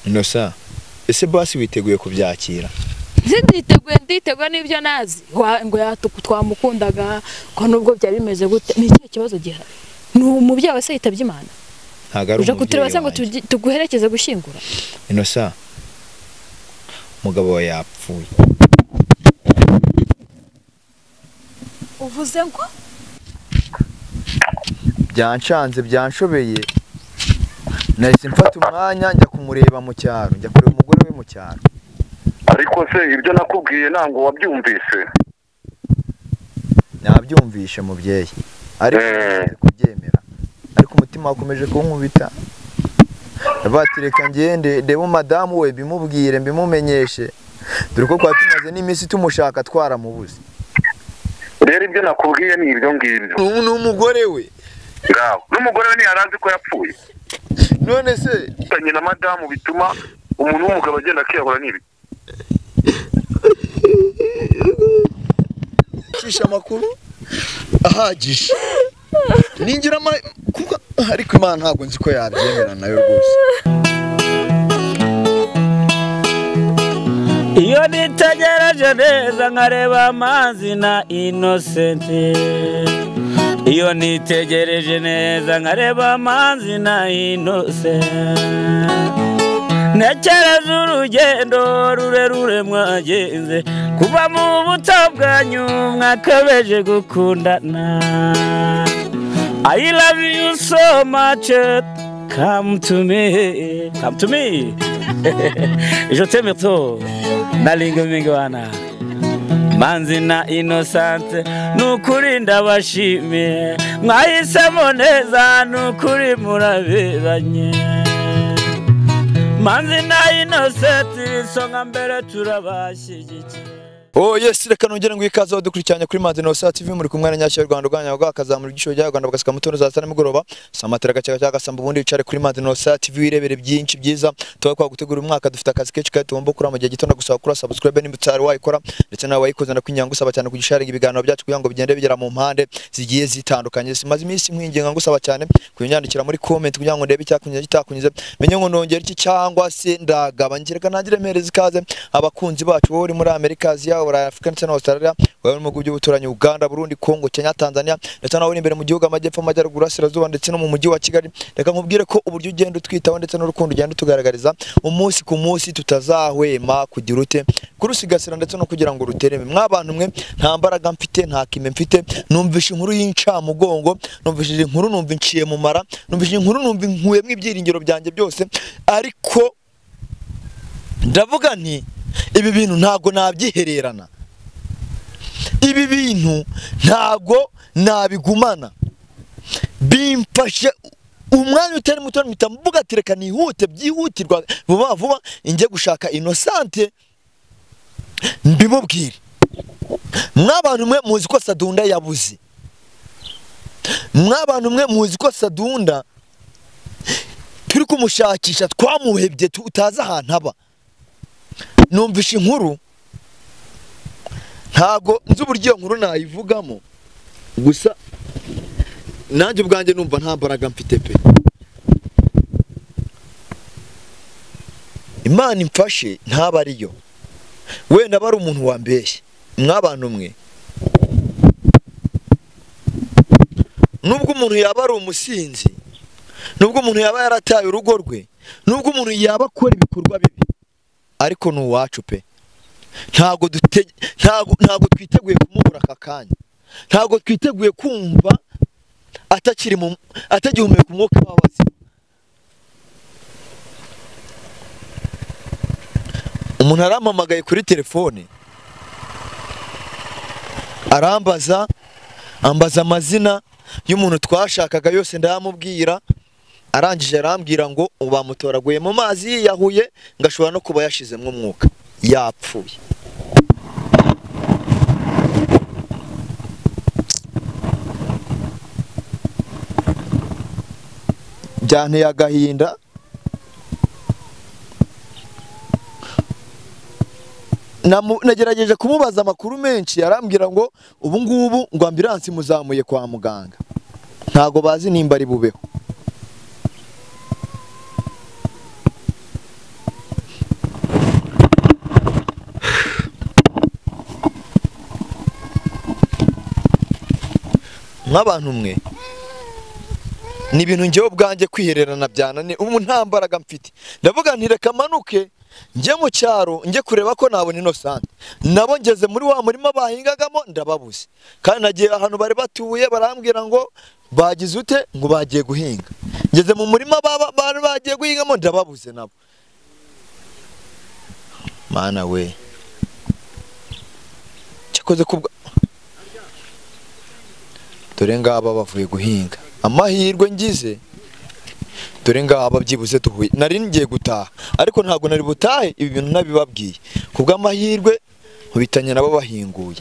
Innocent, ese basi witeguye kubyakira? Nditeguye, nditeguye n'ibyo nazi ngo twamukundaga ko nubwo byari bimeze gute. Ni ikihe kibazo gihari? Ni umubyeyi wese yitabye Imana. Ntago ari umubyeyi ngo tuguherekeze gushyingura. Innocent, umugabo wawe yapfuye. Uvuze ngo byanshanze, byanshobeye. Nahise mfata umwanya njya kumureba mu cyaro, njya kureba umugore we mu cyaro. Ariko se ibyo nakubwiye ntango wabyumvise? Nabyumvishe mubyeyi, ariko kubyemera, ariko umutima wakomeje kunkubita. Batireka ngende ndebe madamu we bimubwire mbimumenyeshe, dore ko kwa tumaze n'iminsi tumushaka twaramubuze. Rero ibyo nakubwiye ni ibyo ngibyo. Ni umugore we. Ngaho n'umugore we ntiyarazi ko yapfuye. None se nyina madamu bituma umuntu w'umugabo agenda akiyahura n'ibi. Cisha amakuru ahagije. Ningira kuko ariko Imana ntabwo nzi ko yabyemera nayo rwose. Iyo nitegereje neza nkareba amazi na Innocent. Iyo nitegereje neza nkareba amazi na Innocent. Ntekereza urugendo rurerure mwagenze, kuva mu buto bwanyu mwakabeje gukundana. I love you so much, come to me, come to me. Je t'aime trop, nalinga mingwana. Manzi na Innocent, nukuri ndabashimiye, mwahisemo neza nukuri muraberanye. Manzi na Innocent, isonga mbere turabashyigikiye. Oh yes, reka nongere ngo ikaze dukurikiranye kuri Manzi Innocent TV, muri kumwe na Nyashya Rwanda rwanya rwakazamura igisho rya Rwanda bagasika mutono za sana mugoroba samatera gace cya gasamba, ubundi wicare kuri Manzi Innocent TV wirebere byinshi byiza tuba kwa gutegura umwaka. Dufite akazi kenshi kandi tugomba gukora mu gihe gito. Ndagusaba kuri subscribe nimba utari wayikora, ndetse nawe wayikoze ndakwinginga ngusaba cyane kugisharinga ibiganiro byacu kugira ngo bigende bigera mu mpande zigiye zitandukanye. Simaze iminsi nkwinginga ngusaba cyane kunyandikira muri comment kugira ngo ndebe icyakunyuze kitakunyuze, menye ngo nongere iki cyangwa se ndagabanya. Reka ntangire mpereza ikaze abakunzi bacu bo muri Amerika, Aziya, Afrika ndetse na Australia, wewe mu bihugu by'ubuturanyi Uganda, Burundi, Congo, Kenya, Tanzania, ndetse nawe imbere mu gihugu amajyepfo, amajyaruguru, Burasirazuba ndetse no mu mujyi wa Kigali. Reka nkubwire ko uburyo ugenda utwitaho ndetse n'urukundo ugenda utugaragariza umunsi ku munsi tutazahwema kugira ute kurusigasira ndetse no kugira ngo rutereme. Mwabantu mwe, nta mbaraga mfite, nta kime mfite. Numvishe inkuru y'incamugongo, numvishije inkuru numva inciye mu mara, numvishije inkuru numva inkuyemo ibyiringiro byanjye byose, ariko ndavuga nti ibi bintu ntago nabyihererana, ibi bintu ntago nabigumana. Bimfashe umwanya utari muto mpita mvuga ati reka nihute byihutirwa vuba vuba injye gushaka Innocent mbimubwire. Mwabantu mwe muzi ko Sadunda yabuze, mwabantu mwe muzi ko Sadunda turi kumushakisha twamuhebye tutazi ahantu aba. Numvishe inkuru ntago nzi uburyo iyo nkuru nayivugamo, gusa nanjye ubwanjye numva nta mbaraga mfite pe. Imana imfashe ntaba ariyo, wenda bari umuntu wambeshye. Mwabantu mwe, nubwo umuntu yaba ari umusinzi, nubwo umuntu yaba yarataye urugo rwe, nubwo umuntu yaba akora ibikorwa bibi, ariko ni uwacu pe. Ntago ntago twiteguye kumubura aka kanya, ntago twiteguye kumva atakiri mu atagihumeka umwuka w'abazima. Umuntu arampamagaye kuri telefone arambaza, ambaza amazina y'umuntu twashakaga yose ndamubwira. Arangije arambwira ngo bamutoraguye mu mazi yiyahuye, ngashobora no kuba yashizemwo umwuka yapfuye. Byanteye agahinda. Nagerageje kumubaza amakuru menshi, arambwira ngo ubu ngubu ngo ambulance muzamuye kwa muganga, ntago bazi nimba ari bubeho. Nk'abantu mwe ni ibintu njyewe ubwanjye kwihererana byananiye, ubu nta mbaraga mfite. Ndavuga nti reka manuke njye mu cyaro njye kureba ko nabona Innocent. Nabo ngeze muri wa murima bahingagamo ndababuze. Kandi nagiye ahantu bari batuye barambwira ngo bagize ute ngo bagiye guhinga. Ngeze mu murima bari bagiye guhingamo ndababuze nabo. Mana we. Cyakoze kubwa dore ngaba bavuye guhinga. Amahirwe ngize dore ngaba byibuze tuhuye. Nari ngiye gutaha ariko ntago nari butahe ibi bintu nabibabwiye. Kubwa amahirwe nkubitanye nabo bahinguye.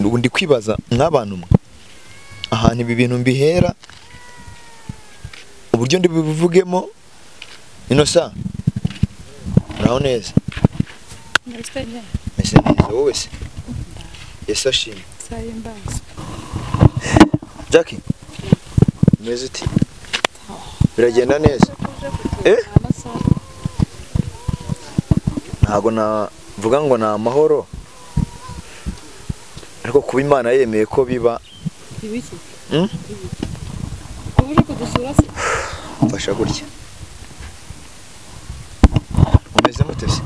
Ubu ndi kwibaza nk'abantu mwe ahantu ibi bintu mbihera uburyo ndi bivugemo. Innocent uraho neza? Meze neza wowe se? Yesu ashimwe. Jackie meze uti? Biragenda neza? Ntago navuga ngo ni amahoro ariko kuba Imana yemeye ko biba ibiki? Uje kudusura se? Mfasha gutya. Umeze mute se?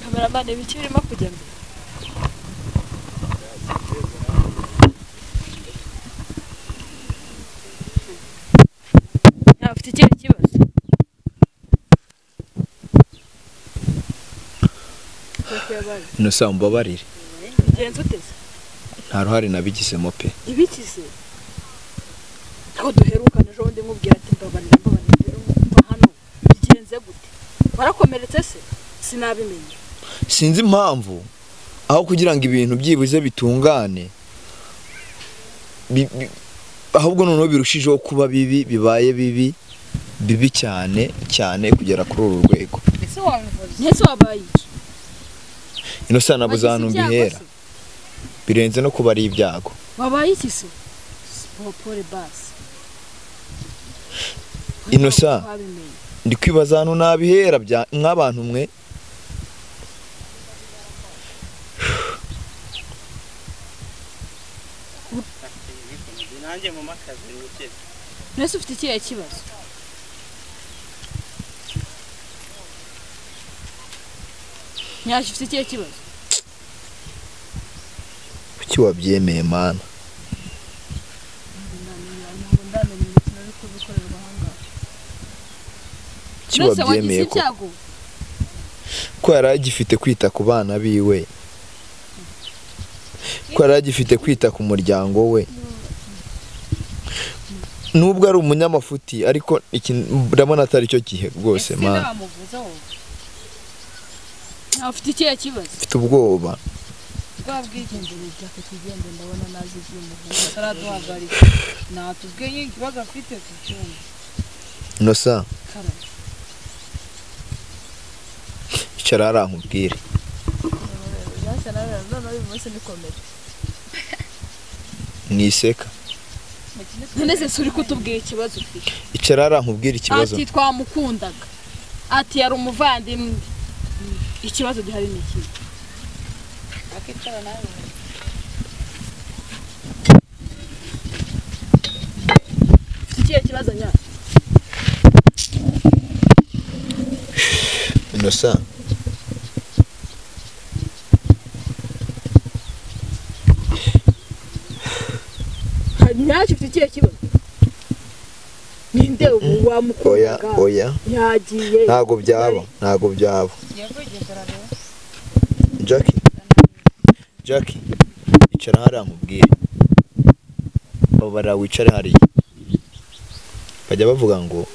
Kameramani ibiki birimo kujya mbere? Ufite ikihe kibazo? Innocent mbabarire. Bigenze ute se? Nta ruhare nabigizemo pe. Ibiki se? Ko duherukana ejo bundi nkubwira ati mbabarira mbabarira mva hano bigenze gute? Warakomeretse se? Sinabimenye. Sinzi impamvu aho kugira ngo ibintu byibuze bitungane ahubwo noneho birushijeho kuba bibi, bibaye bibi bibi cyane cyane kugera kuri uru rwego. Ese wabivuze? Ese wabaye iki? Innocent nabuze ahantu mbihera. Birenze no kuba ari ibyago. Wabaye iki se? Pole basi. Innocent ndi kwibaza ahantu nabihera bya nk'abantu mwe. Nese ufite ikihe kibazo? Nyashya ufite ikihe kibazo? Kuki wabyemeye mana? Kuki wabyemeye ko yari agifite kwita ku bana biwe, ko yari agifite kwita ku muryango we? Nubwo ari umunyamafuti ariko ndabona atari cyo gihe rwose mana. Ufite ikihe kibazo? Mfite ubwoba. Innocent icara hariya nkubwire. Mwiseka. None se uri kutubwira ikibazo ufite? Icara hariya nkubwire ikibazo. Ati twamukundaga. Ati yari umuvandimwe. Ikibazo gihari ni iki? Akicara nawe. Ufite ikihe kibazo nya? Innocent Nyacyo ufite ikihe kibazo? Ninde ubu wamukundaga? Oya oya. Yagiye. Ntago byaba, ntago byaba. Jackie Jackie icara hariya nkubwire. Babara wicare hariya. Bajya bavuga ngo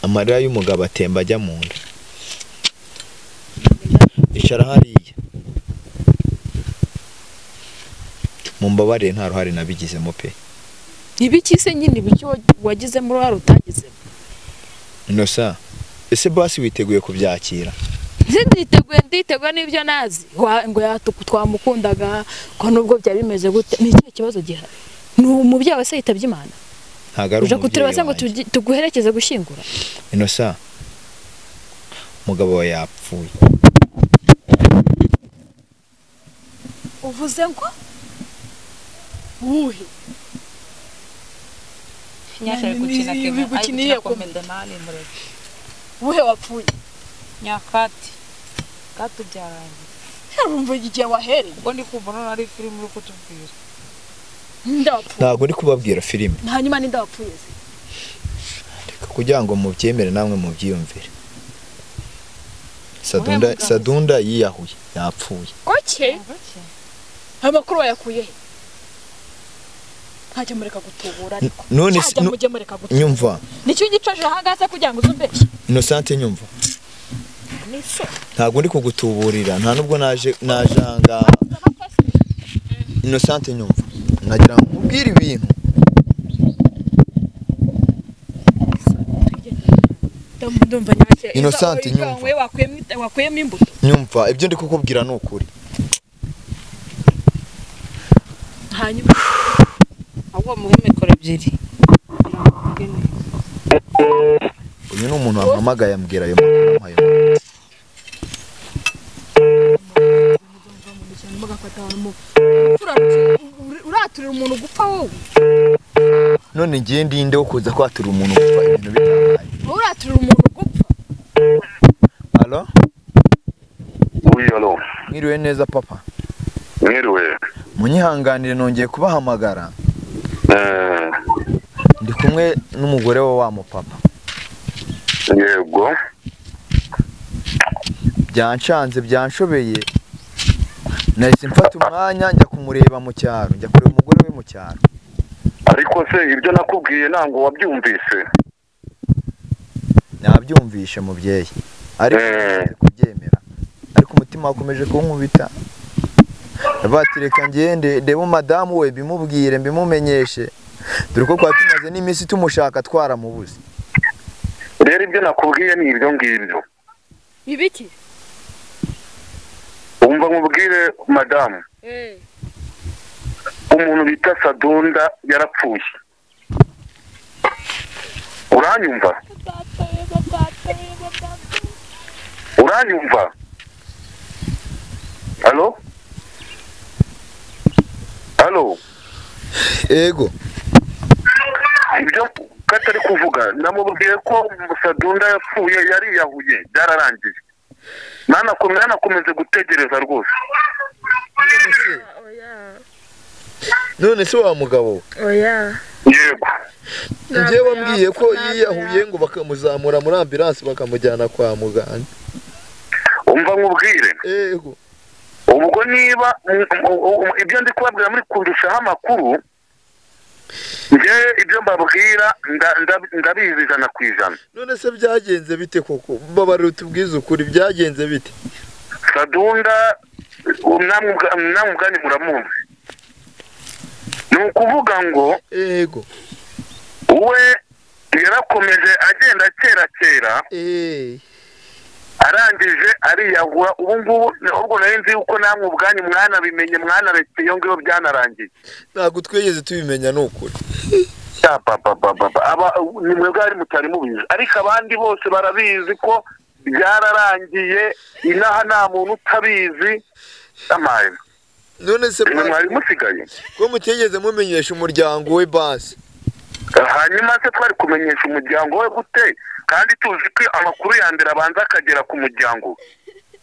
amarira y'umugabo atemba ajya mu nda. Icara hariya. Mumbabarire nta ruhare nabigizemo pe. Ibiki se nyine ibiki wagizemo uruhare utagizemo? Innocent ese basi witeguye kubyakira? Nditeguye nditeguye n'ibyo nazi. Ngo twamukundaga ko nubwo byari bimeze gute ni ikihe kibazo gihari? Ni umubyeyi wese yitabye Imana. Ntabwo ari Uje kutureba se ngo umubyeyi wanjye. tuguherekeze gushyingura? Innocent, umugabo wawe yapfuye. Uvuze ngo wuhe? Nyasha ari gukina Ni- kema, ni- ari gukina gukina komende nani mureke. Wuhe wapfuye? Nyakati. Katubyarangiye. Urumva igihe wahereye. Ubwo ndi kumva none ari filime uri kutubwira. Ninde wapfuye? Ntabwo ndi kubabwira filime. Hanyuma ninde wapfuye se? Reka kugira ngo mubyemere namwe mubyiyumvire. Sadunda, mugabo. Sadunda yiyahuye, yapfuye. Okay. Bake. Ayo makuru wayakuye he? Ntajya mureka gutubura ariko. None Ntajya mujye mureka gutubura. Nyumva, Nicyo gicaje ahangaha se kugira ngo uzumbeshye? Innocent nyumva. Ni so. Ntabwo ndi kugutuburira, nta nubwo naje ahangaha. Innocent nyumva. Nagira ngo nkubwire ibintu. Ndumva nyacye. Innocent nyumva. Wewe wakuyemo imbuto. Nyumva, ibyo ndi kukubwira ni ukuri. Hanyuma Ahubwo muhe mikoro ebyiri. Uyu ni umuntu wampamagaye ambwira ayo makuru ampaye. Uraturira umuntu gupfa wowe. None ngiye ndinde wo kuza kwatura umuntu gupfa ibintu bitabaye. Uraturira umuntu gupfa. Allo? Oui, allo. Mwiriwe neza papa. Mwiriwe. Munyihanganire nongeye kubahamagara. Ndi kumwe n'umugore wa wa mupapa. Yego. Byanshanze byanshobeye. Nahise mfata umwanya njya kumureba mu cyaro, njya kureba umugore we mu cyaro. Ariko se ibyo nakubwiye ntabwo wabyumvise? Nabyumvishe mubyeyi. Ariko namaze kubyemera. Ariko umutima wakomeje kunkubita. Batireka ngende ndebe madamu we bimubwire mbimumenyeshe. Dore ko kwa tumaze n'iminsi tumushaka twaramubuze. Rero ibyo nakubwiye ni ibyo ngibyo. Ibiki? Umva nkubwire madamu. Umuntu bita Sadunda yarapfuye. Uranyumva? Uranyumva? Allo? Allo? Ego. Ibyo katari kuvuga namubwiye ko Sadunda yapfuye yariyahuye byararangiye. Nanakomeze gutegereza rwose. None se wa mugabo? Oya. Yego. Ngiye wambwiye ko yiyahuye ngo bakamuzamura muri ambulance bakamujyana kwa muganga. Umva nkubwire. Ego. Ubwo niba ibyo ndi kubabwira muri kundushaho amakuru, nge ibyo mbabwira ndabizi 100%. None se byagenze bite koko? Mbabarira utubwize ukuri byagenze bite? Sadunda namwe ubwanyu muramuzi. Ni ukuvuga ngo ego we yarakomeje agenda kera kera, arangije ariyahura. Ubu ngubu ubwo nari nzi yuko namwe ubwanyu mwanabimenye mwanaretse iyo ngiyo byanarangiye. Ntabwo twigeze tubimenya ni ukuri. Aba ni mwebwe ari mutari mubizi, ariko abandi bose barabizi ko byararangiye. Inaha nta muntu utabizi. Amaye none se mwari musigaye ko mutigeze mumenyesha umuryango we basi? Hanyuma se twari kumenyesha umuryango we gute kandi tuzi ko amakuru ya mbere abanza akagera ku muryango?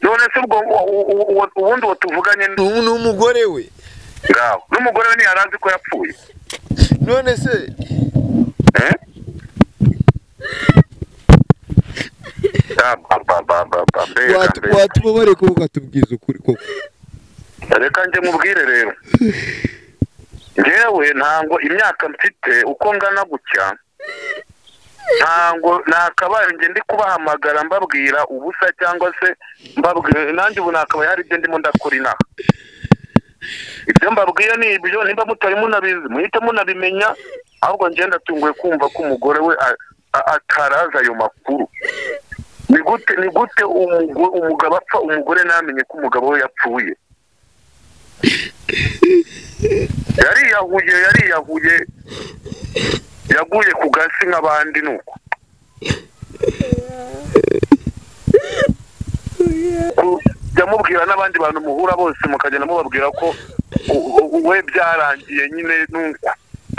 None se ubwo ubundi uwo tuvuganye ni umugore we? Ngaho n'umugore we ntiyarazi ko yapfuye. None se watubabare ko ukatubwiza ukuri koko? Reka nje mubwire rero. Ngewe ntango imyaka mfite uko ngana gutya, ntango nakabaye nge ndi kubahamagara mbabwira ubusa cyangwa se mbabwira nanjye ubu nakabaye hari ibyo ndimo ndakora inaha. Ibyo mbabwiye ni ibyo, nimba mutari munabizi muhite munabimenya. Ahubwo nge ndatunguye kumva ko umugore we ataraza ayo makuru. Ni gute umugabo apfa umugore namenye ko umugabo we yapfuye? Yaguye ku gasi nk'abandi nuko. Yamubwira n'abandi bantu muhura bose mukagenda mubabwira ko we byarangiye nyine nuko.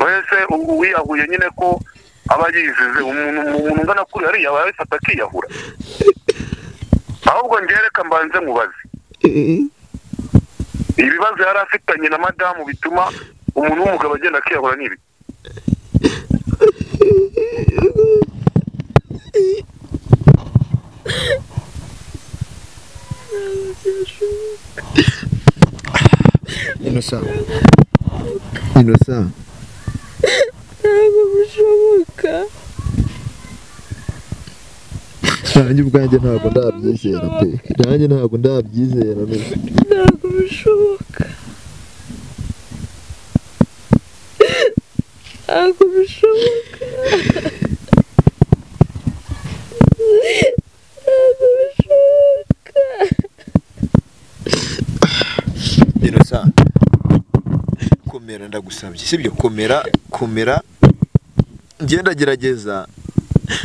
Wese uwiyahuye nyine ko aba yizize umuntu ungana kuri hariya aba yabifata akiyahura. Ahubwo ngereka mbanze mubaze. Ibibazo yari afitanye na madamu bituma umuntu w'umugabo agenda akiyahura nibi. Innocent. Innocent. Ntabwo bishoboka. Nanjye ubwanjye ntabwo ndabyizera pe. Nanjye ntabwo ndabyizera. Ntabwo bishoboka. Ntabwo bishoboka. Ntabwo bishoboka. Innocent. Komera ndagusabye. Sibyo komera, komera. Ngenda gerageza.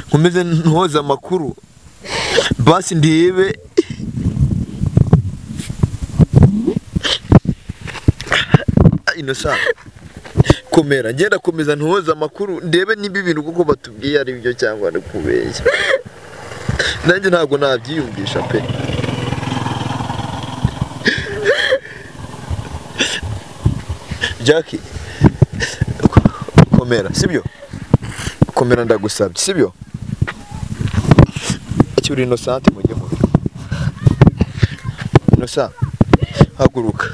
Nkomeze ntoza amakuru. Basi ndebe Innocent. Komera ngenda komeza ntoza amakuru ndebe niba ibintu kuko batubwiye ari byo cyangwa ari kubeshya. Nanjye ntabwo nabyiyumvisha pe. Jackie, komera sibyo? Komera ndagusabye sibyo? Cyuri Innocent mujye mu. Innocent haguruka.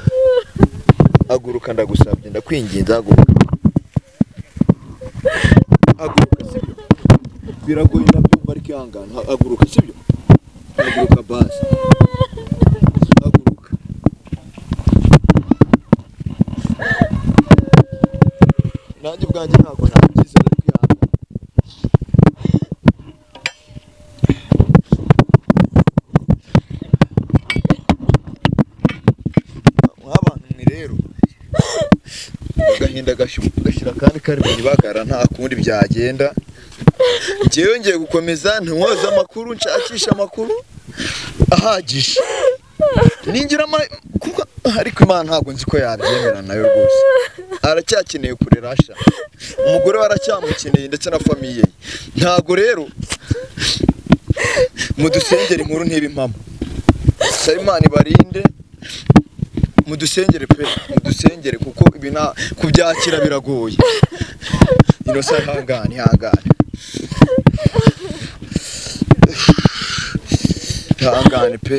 Haguruka ndagusabye ndakwinginze haguruka. Haguruka sibyo? Biragoye ndabyumva ariko ihangane haguruka sibyo? Haguruka basi. Haguruka. Nanjye ubwanjye ntabwo nabyizera ariko ihangane. Nk'abantu mwe rero agahinda gashira kandi kari mu ibagara nta kundi byagenda. Njyewe ngiye gukomeza ntoza amakuru nshakisha amakuru ahagije. Ningira kuko ariko Imana ntabwo nzi ko yabyemera nayo rwose. Aracyakeneye kurera Asha. Umugore we aracyamukeneye ndetse na famiye ye. Ntabwo rero mudusengere inkuru ntibe impamo. Imana ibarinde. Mudusengere pe, mudusengere kuko ibi nta kubyakira biragoye. Innocent ihangane, ihangane. Ihangane pe.